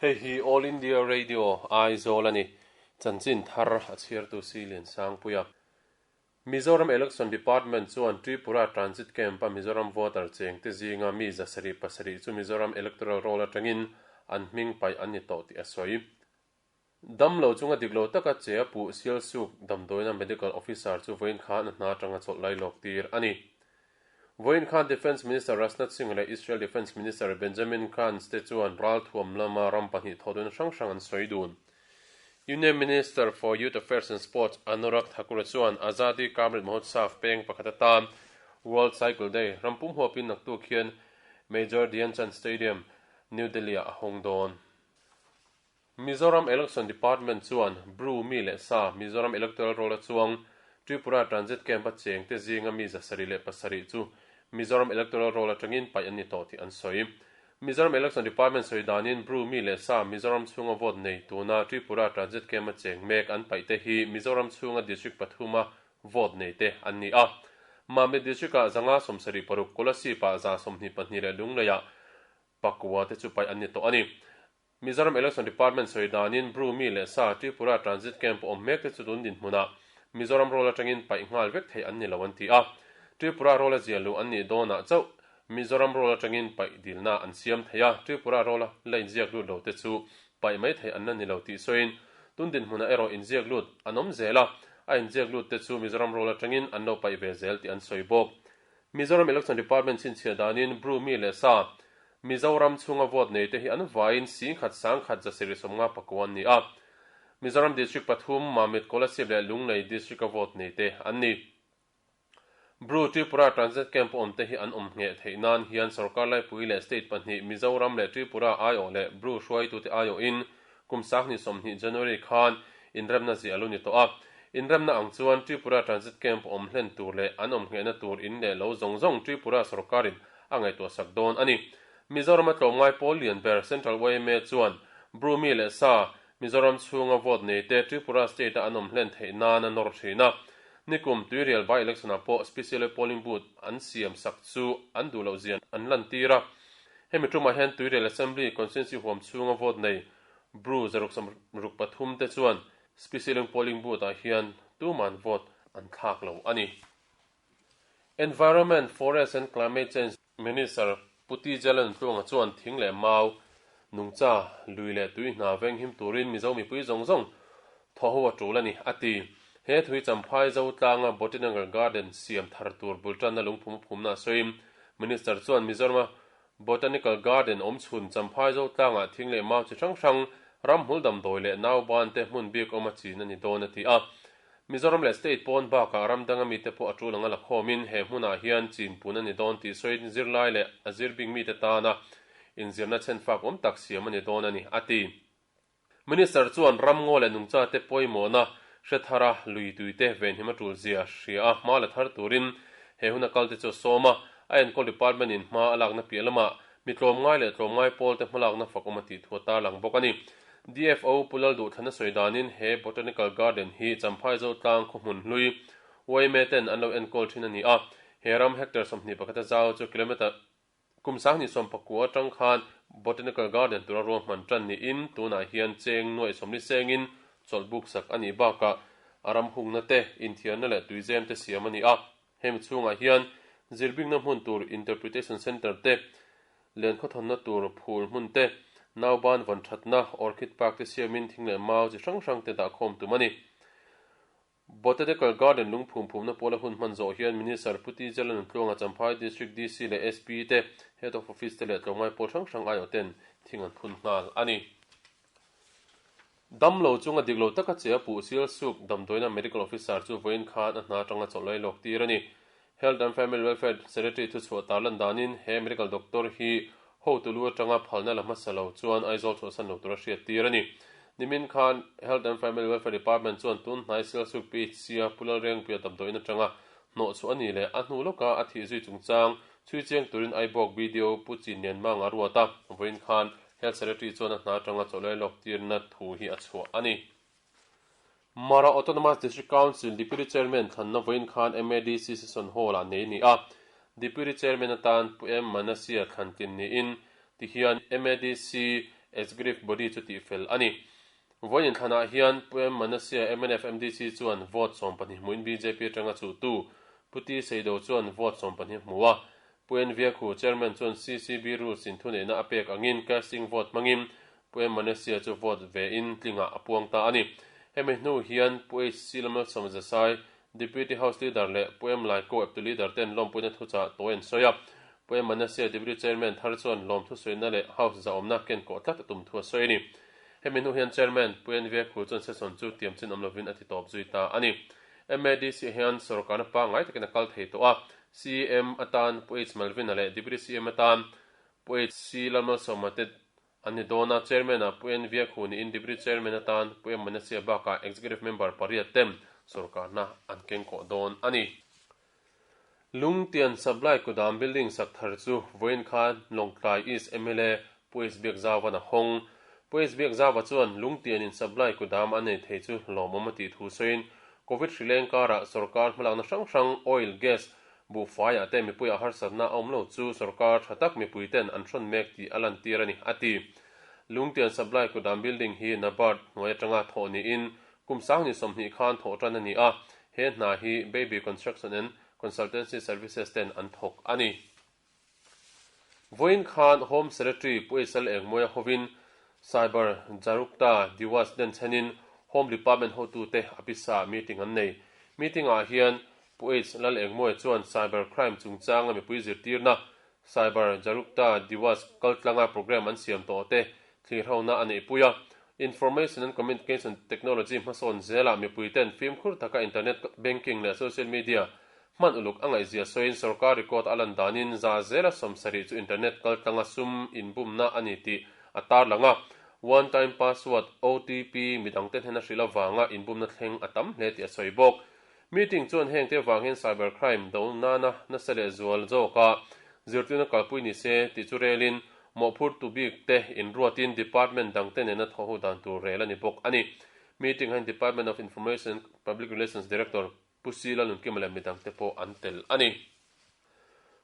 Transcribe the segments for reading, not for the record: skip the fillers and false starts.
Hei hi All India Radio, Aizawl a ni. Chanchin thar a chhiartu Si Liansangpuia. Mizoram Election Department chuan Tripura Transit Camp-a Mizoram voter chengte zinga mi 700 chu Mizoram Electoral Roll atangin an hming paih an ni tawh tih a sawi. Damlo chunga dik lo taka che a puh Sialsuk damdawiina Medical Officer chu vawiin khan a hna atanga chawlh lai lawk tir a ni. Vawiin khan Defence Minister Rajnath Singh leh Israel Defence Minister Benjamin Gantz te chuan ralthuam lama ram pahnih thawhdun hrang hrang an sawi dun. Union Minister for Youth Affairs and Sports Anurag Thakur chuan Azadi Ka Amrit Mahotsav peng pakhat atan World Cycle Day ram pum huapin naktuk hian Major Dhyan Chand Stadium, New Delhi-ah a hawng dawn. Mizoram Election Department chuan Bru mi leh sa Mizoram Electoral Roll-a chuang Tripura Transit Camp-a chengte zinga mi 77 chu Mizoram Electoral Roll atangin paih an ni tawh tih an sawi. Mizoram Election Department sawi danin Bru mi leh sa Mizoram chhunga vote nei tuna Tripura Transit Camp-a cheng mek an paihte hi Mizoram chhunga District pathuma vote neite an ni a. Mamit District-ah 576, Kolasib-ah 122 leh Lungleiah pakua te chu paih an ni tawh a ni. Mizoram Election Department sawi danin Bru mi leh sa Tripura Transit Camp awm mek te chu tun dinhmunah Mizoram roll atangin paih nghal vek thei an ni lo an ti a. Tripura roll a zia luh an nih dawnah chauh Mizoram roll atangin paih dilna an siam thei a, Tripura roll a la inziak lut lo te chu paih mai thei an la ni lo tih sawiin tun dinhmunah erawh inziak lut an awm zel a, a inziak lut te chu Mizoram roll atangin an lo paih ve zel tih an sawi bawk. Mizoram Election Department chhinchhiah danin Bru mi leh sa Mizoram chhunga vote nei te hi an vaiin 10,000 10,000 759 an ni a. Mizoram District pathum, Mamit, Kolasib leh Lunglei District-a vote nei te an ni. Bru Tripura Transit Camp awm te hi an awm ngheh theih nan hian sorkar laipui leh state pahnih Mizoram leh Tripura aiawh leh Bru hruaitute aiawhin kum 2020 January khan inremna ziah a lo ni tawh a. Inremna ang chuan Tripura Transit Camp awm hlen tur leh an awm nghehna tur in leh lo zawng zawng Tripura sorkarin a ngaihtuah sak dawn a ni. Mizorama tlawmngai pawl lian ber Central yma chuan Bru mi leh sa Mizoram chhunga vote nei te Tripura state-a an awm hlen theih nan a nawr thin a. Nikum Tuirial by-election ah pawh Special Polling Booth an siam sak chu an duh loh zian an lantir a. Hemi tumah hian Tuirial Assembly Constituency huam chhunga vote nei Bru 603 te chuan Special Polling Booth ah hian tuman vote an thlak lo a ni. Environment, Forest and Climate Change Minister Pu T. Jalantluanga chuan thing leh mau, nungcha, lui leh tui hna venghim turin Mizo mipui zawng zawng thaw ho a tul a ni, a ti. He thui Champhai Zotlanga Botanical Garden siam thar tur bul tanna lungphum phumna a sawi. Minister chuan Mizorama Botanical Garden awm chhun Champhai Zotlangah thing leh mau chi hrang hrang, ramhmul damdawi leh nauban te hmun bik awm a chin a ni dawn a ti a. Mizoram leh state pawn bakah ram danga mite pawh a tul anga la khawmin he hmunah hian chin pun a ni dawn tih sawiin zirlai leh a zir bik mite tana inzirna chhenfak awm tak siam a ni dawn a ni, a ti. Minister chuan ramngaw leh nungchate pawimawhna hre thara lui tuite venhim a tul zia hria a, hma la thar turin he huna kalte chu a sawm a, a enkawl department in hma a lakna piah lamah mi tlawmngai leh tlawmngai pawlte hmalakna fakawm a tih thu a tarlang bawk a ni. DFO Pu Lalduhthana sawi danin he Botanical Garden hi Champhai Zotlang khaw hmun hlui yma ten an lo enkawl thin a ni a, he ram hectare 21 a zau chu kilometre kum 29 atang khan Botanical Garden tura ruahman tan niin tunah hian cheng nuaih sawmli sengin chawlhbuk sak a nih bakah a ram hungna te, inthiarna leh tuizem te siam a ni a. Hemi chhungah hian zirbikna hmun tur Interpretation Centre te, lenkhawthawnna tur phul hmun te, nauban vawn thatna Orchid Park te siamin thing leh mau chi hrang hrang te dahkhawm tum a ni. Botanical Garden lungphum phumna pawla hun hman zawh hian Minister Pu T. Jalnuntluanga Champhai District DC leh SP te, Head of Office te leh tlawmngai pawl hrang hrang aiawh ten thing an phun nghal a ni. Damlo chunga dik lo taka che a puh Sialsuk damdawiina Medical Officer chu vawiin khan a hna atanga chawlh lai lawk tir a ni. Health and Family Welfare Secretary thuchhuah tarlan danin he Medical Doctor hi hotu lu atanga phalna la hmasa lo chuan Aizawl chhuahsan lo tura hriat tir a ni. Nimin khan Health and Family Welfare Department chuan tun hnai Sialsuk PHC-a Pu Lalrengpuia damdawiin atanga hnawhchhuah a ni leh a hnu lawka a thih zui chungchang chhui chiang turin Aibawk BDO Pu Chin Lianmanga a ruat a, vawiin khan Health Secretary chuan a hna atanga chawlhlai lawk tirna thu hi a chhuah a ni. Mara Autonomous District Council Deputy Chairman thlanna vawiin khan MADC Session Hall-ah nei a ni a. Deputy Chairman atan Pu M. Manasia thlan tlin niin tihian MADC Executive Body chu tihfel a ni. Vawiin inthlanah hian Pu M. Manasia, mnf MDC chuan vote 12 hmuin bjp atanga chuhtu Pu T. Seido chuan vote 12 hmu a. Pu N. Viakhu, Chairman chuan CCB rules in thuneihna a pek angin casting vote hmangin Pu M. Manasia chu vote ve in tlingah a puang ta a ni. Hemi hnu hian Pu H. C. Lalmalsawmzasai, Deputy House Leader leh Pu M. Laiko eptu Leader ten lawmpuina thuchah tawi an sawi a. Pu M. Manasia Deputy Chairman thar chuan lawmthusawiina leh House zahawmna ken kawh tlat a tum thu a sawi a ni. Hemi hnu hian Chairman Pu N. Viakhu chuan session chu tiam chin awm lovin a ti tawp zui ta a ni. MADC hian sorkarna pangngai takin a kal thei tawh a, CM atan Pu H. Malvina leh Deputy CM atan Pu H. C. Lalmalsawma te an ni dawn a, Chairman ah Pu N. Viakhu niin Deputy Chairman atan Pu M. Manasia bakah Executive Member pariat ten sorkarna an keng kawh dawn a ni. Lungtian Supply Kudam Building sak thar chu vawiin khan Lawngtlai East mla Pu H. Biakzauva'n a hawng. Pu H. Biakzauva chuan Lungtianin Supply Kudam a nei thei chu lawmawm a tih thu sawiin Covid hrileng karah sorkar hmalakna hrang hrang oil, gas, buhfaiah te mipuiah harsatna a awm lo chu sorkar tha tak mipuiten an hrawn mek tih a lantir a ni, a ti. Lungtian Supply Kudam Building hi NABARD hnuai atanga thawh niin kum 2020 khan thawh tan a ni a, he hna hi Baby Construction and Consultancy Services ten an thawk a ni. Vawiin khan Home Secretary Pu Eisal Engmawia hovin Cyber Jarukta Diwas den chhenin Home Department hotute a pisa meeting an nei. Meeting ah hian Pu H Lal Engmawia chuan Cyber Crime chungchanga mipui zirtirna Cyber Jarukta Diwas kaltlanga program an siam tawh te thlirhona a neihpui a. Information and Communication Technology hmasawn zelah mipuiten fimkhur taka internet banking leh social media hman uluk a ngaihzia sawiin sorkar record a lan danin za zela 70 chu internet kaltlanga sum inbumna a ni tih a tarlang a. One time password, OTP, midangte hnena hrilh avanga inbumna thleng a tam hle tih a sawi bawk. Meeting chuan hengte avang hian cyber crime do nana nasa leh zual zawka zirtirna kalpui ni se tih chu relin mawhphurtu bik te inruatin department dangte nena thawhho dan tur rel a ni bawk a ni. Meeting hian Department of Information and Public Relations Director Pu Sila Nunkima leh midangte pawh an tel a ni.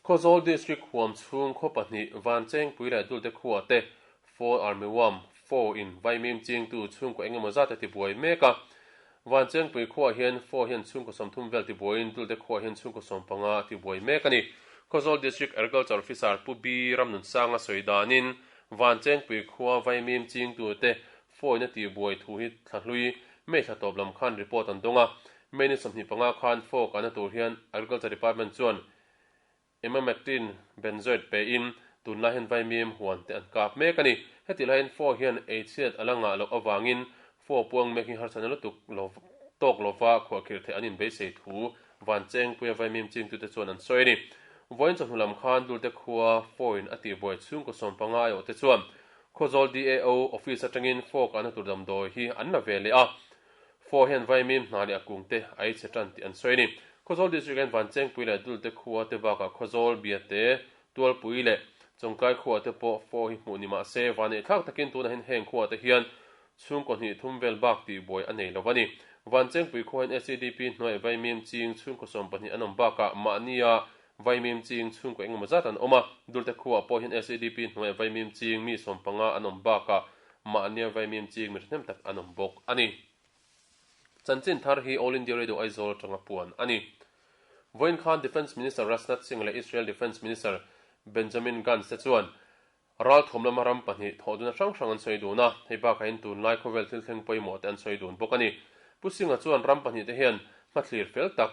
Khawzawl District huam chhung khaw pahnih Vanchengpui leh Dulte khua te Fall Army Worm, Fo, in vaimim chingtu chhungkaw eng emaw zat a tibuai mek a. Vanchengpui khuaah hian Fo hian chhungkaw 30 vel tibuaiin Dulte khuaah hian chhungkaw 15 a tibuai mek a ni. Khawzawl District Agriculture Officer Pu B Ramnunsanga sawi danin Vanchengpui khua vaimim chingtute Fo in a tibuai thu hi thlahlui May thla tawp lam khan report an dawng a. May ni 25 khan Fo kahna tur hian Agriculture Department chuan Emamectin benzoate pe in tunlai hian vaimim huan te an kap mek a ni. Heti laiin Fo hian ei chhiat a la ngah loh avangin Fo puang mek hi harsatna lutuk lo tawk lova khuahkhirh theih an inbeisei thu Vanchengpuia vaimim chingtute chuan an sawi a ni. Vawiin chawhnu lam khan Dulte khua Fo in a tihbuai chhungkaw 15 aiawh te chuan Khawzawl DAO office atangin Fo kahna tur damdawi hi an la ve leh a. Fo hian vaimim hna leh a kung te a ei chhe tan tih an sawi a ni. Khawzawl District hian Vanchengpui leh Dulte khua te bakah Khawzawl, Biate, Tualpui leh Chawngtlai khua te pawh Fo hi hmuh ni mah se vanehthlak takin tunah hian heng khua te hian chhungkaw hnih thum vel bak tihbuai a nei lo a ni. Vanchengpui khua hian SEDP hnuaih vaimim ching chhungkaw 12 an awm bakah mahnia vaimim ching chhungkaw engemaw zat an awm a, Dulte khuaah pawh hian SEDP hnuaih vaimim ching mi 15 an awm bakah mahnia vaimim ching mi thahnem tak an awm bawk a ni. Chanchin thar hi All India Radio Aizawl atanga puan a ni. Vawiin khan Defence Minister Rajnath Singh leh Israel Defence Minister Benjamin Gantz te chuan ralthawm lama ram pahnih thawh duna hrang hrang an sawi dun a, hei bakah hian tunlai khawvel thil thleng pawimawh te an sawi dun bawk a ni. Pu Singh-a chuan ram pahnih te hian hmathlir fel tak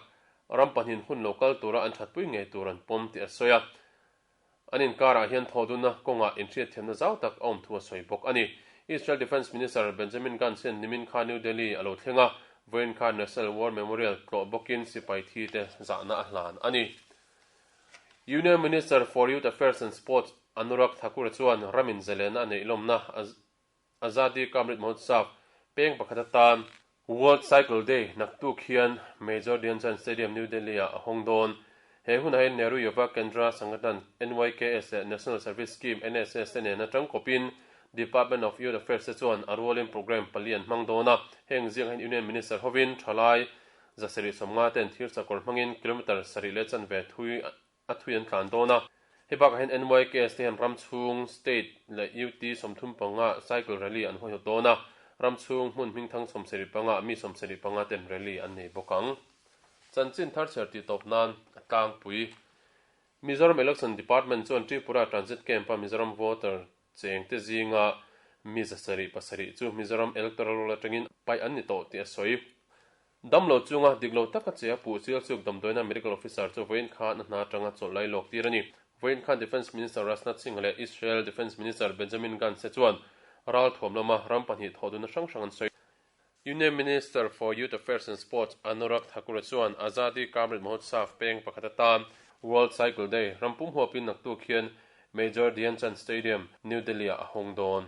ram pahnihin hun lo kal tura an thatpui ngei tur an pawm tih a sawi a. An inkarah hian thawhdunna kawngah inhriatthiamna zau tak a awm thu a sawi bawk a ni. Israel Defence Minister Benjamin Gantz hian nimin kha New Delhi a lo thleng a, vawiin kha National War Memorial tlawh bawkin sipai thi te zahna a hlan a ni. Union Minister for Youth Affairs and Sports Anurag Thakur chuan ramin zalena a neih lawmna Azadi Ka Amrit Mahotsav peng pakhat atan World Cycle Day naktuk hian Major Dhyan Chand Stadium, New Delhi-ah a hawng dawn. He hunah hian Nehru Yuva Kendra Sangathan, NYKS, leh National Service Scheme, NSS, te nena tangkawpin Department of Youth Affairs te chuan a rualin programme pali an hmang dawn a. Heng ziakah hian Union Minister hovin thalai 750 ten thir sakawr hmangin kilometre 7.25 thui a thui an tlan dawn a. Hei bakah hian NYKS te hian ram chhung, state leh UT 35 cycle rally an hawihawt dawn a, ram chhung hmun hmingthang 75 mi 75 ten rally an nei bawk ang. Chanchin thar chher tih tawp nan a tlangpui. Mizoram Election Department chuan Tripura Transit Camp-a Mizoram voter chengte zinga mi 7% chu Mizoram Electoral Roll atangin paih an ni tawh tih a sawi. Damlo chunga dik lo taka che a puh Sialsuk damdawiina Medical Officer chu vawiin khan a hna atanga chawlh lai lawk tir a ni. Vawiin khan Defence Minister Rajnath Singh leh Israel Defence Minister Benjamin Gantz te chuan ralthuam lama ram pahnih thawh dunna hrang hrang an sawi. Union Minister for Youth Affairs and Sports Anurag Thakur chuan Azadi Ka Amrit Mahotsav peng pakhat atan World Cycle Day ram pum huapin naktuk hian Major Dhyan Chand Stadium, New Delhi-ah a hawng dawn.